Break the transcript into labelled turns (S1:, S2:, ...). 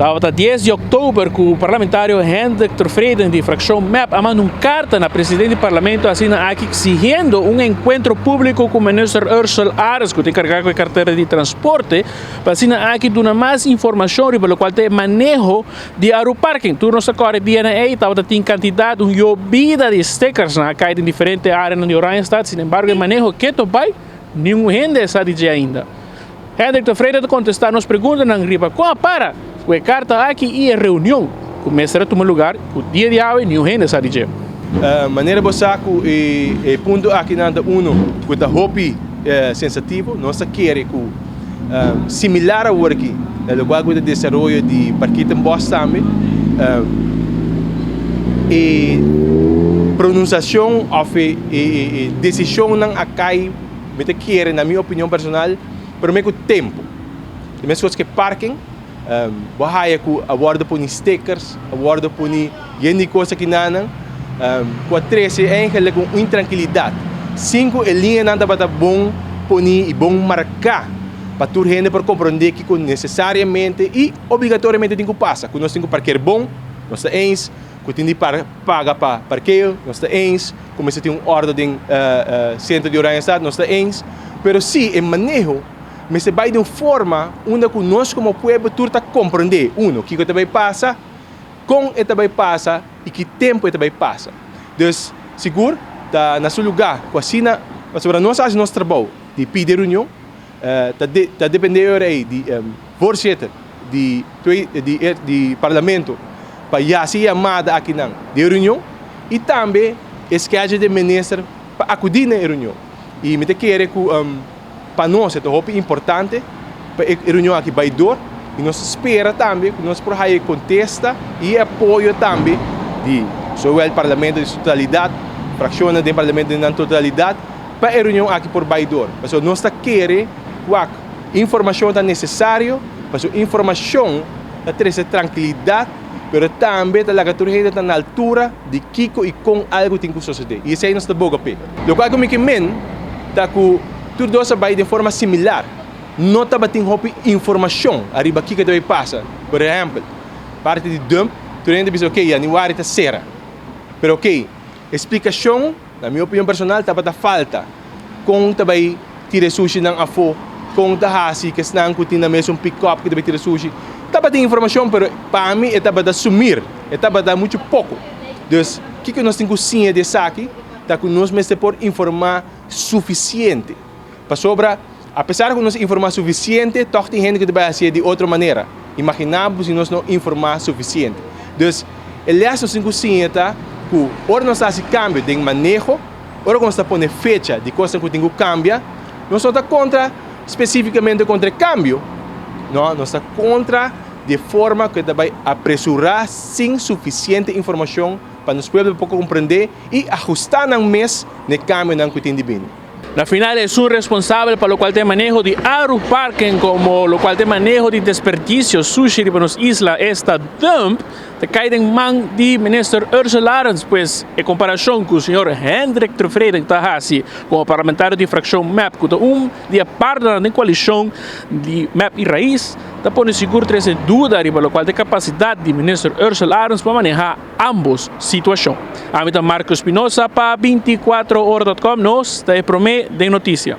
S1: Tabata dies di òktober ku parlamentario Hendrik Tevreden di frakshon mep a manda un karta na presidente di parlamento asina aki eksigiendo un enkuentro públiko ku minister Ursell Arends ku ta enkargá ku e kartera di transporte pa asina aki duna mas informashon riba lokual ta e maneho di Aruparking. Tur nos ta kòrda e dianan ei tabata tin kantidat un yobida di stickersnan a kai den diferente áreanan di Oranjestad, sinembargo e maneho keto bai ningun hende sa di dje ainda. Hendrik Tevreden ta kontestá nos preguntanan riba kon a para ku e karta aki i e reunion ku mester a tuma lugar ku dia di awe niun hende sa di dje.
S2: Manera bo sa ku e punto akinan ta uno ku ta hopi sensativo, nos ta kere ku similar awor aki na lokual ku ta desaroyo di Parkietenbos tambe, e pronunsashon òf e desishonnan a kai. Mi ta kere, na mi opinion personal, prome ku tempu. E mes kos ku e parking, bo haya ku a wòrdu poni stickers, a wòrdu poni yen di kos akinanan, ku a trese eigenlik un intrankilidat. Sin ku e liñanan tabata bon poni i bon marká pa tur hende por komprondé kiko nesesariamente i obligatoriamente tin ku pasa, ku nos tin ku parker bon, nos ta eens, ku tin di paga pa parkeo, nos ta eens. Ku mester tin un òrdu den sentro di Oranjestad, nos ta eens, pero si e maneho mester bai di un forma unda ku nos komo pueblo tur ta komprondé, uno, kiko ta bai pasa, kon e ta bai pasa i ki tempu e ta bai pasa. Dus, sigur ta na su lugá ku asina, pasobra nos a hasi nos trabou di pidi reunion, ta ta dependé ora ei di voorzitter di di parlamento pa yasi e yamada akinan di e reunion i tambe e schedule di e minister pa akudí na e reunion. I mi ta kere ku pa nos e ta hopi importante pa e reunion aki bai dor i nos ta spera tambe ku nos por haya e kontesta i e apoyo tambe di zowel parlamento den su totalidat, frakshonnan den parlamento den nan totalidat pa e reunion aki por bai dor. Pasobra nos ta kere wak informashon ta nesesario, pasobra informashon ta trese trankilidat, pero tambe ta laga tur hende ta na altura di kiko i kon algu tin ku sosodé. I esei nos ta boga p'e. Lokual ku mi ke men ta ku tur dos a bai den forma similar. No tabatin hopi informashon ariba kiko ta bai pasa. Por ehèmpel, parti di dump, tur hende bisa okey, yanüari ta sera. Pero okey, e splikashon, na mi opinion personal, tabata falta. Kon ta bai tira e sushinan afó, kon ta hasi ku esnan ku tin na mes un pikòp ku ta bai tira sushi. Tabatin informashon pero pa mi e tabata sumir, e tabata muchu poko. Dus kiko nos tin ku siña di esaki ta ku nos mester por informá sufisiente. Pasobra apesar ku nos informá sufisiente tòg tin hende ku ta bai hasié di otro manera. Imaginá bo si nos no informá sufisiente. Dus e lès nos tin ku siña ta ku ora nos ta hasi kambio den maneho, Ora ku nos ta pone fecha di kosnan ku tin ku kambia, nos no ta kontra spesífikamente kontra e kambio. No, nos ta kontra di e forma ku e ta bai apresurá sin sufisiente informashon pa nos pueblo por komprendé i ahustá nan mes na e kambionan ku tin di bini.
S1: Na final esun responsabel pa lokual ta e maneho di Aruparken komo lokual ta e maneho di desperdisio sushi riba nos isla esta dump ta kai den man di minister Ursel Arends pues e komparashon ku señor Hendrik Tevreden ta hasi komo parlamentario di frakshon mep ku ta un di e partnernan den koalishon di mep i Raiz ta pone sigur trese duda riba lokual ta e kapasidat di minister Ursel Arends pa maneha ambos situacion. Ami ta Marco Espinosa pa 24 ora dot com, nos ta e prome den noticia.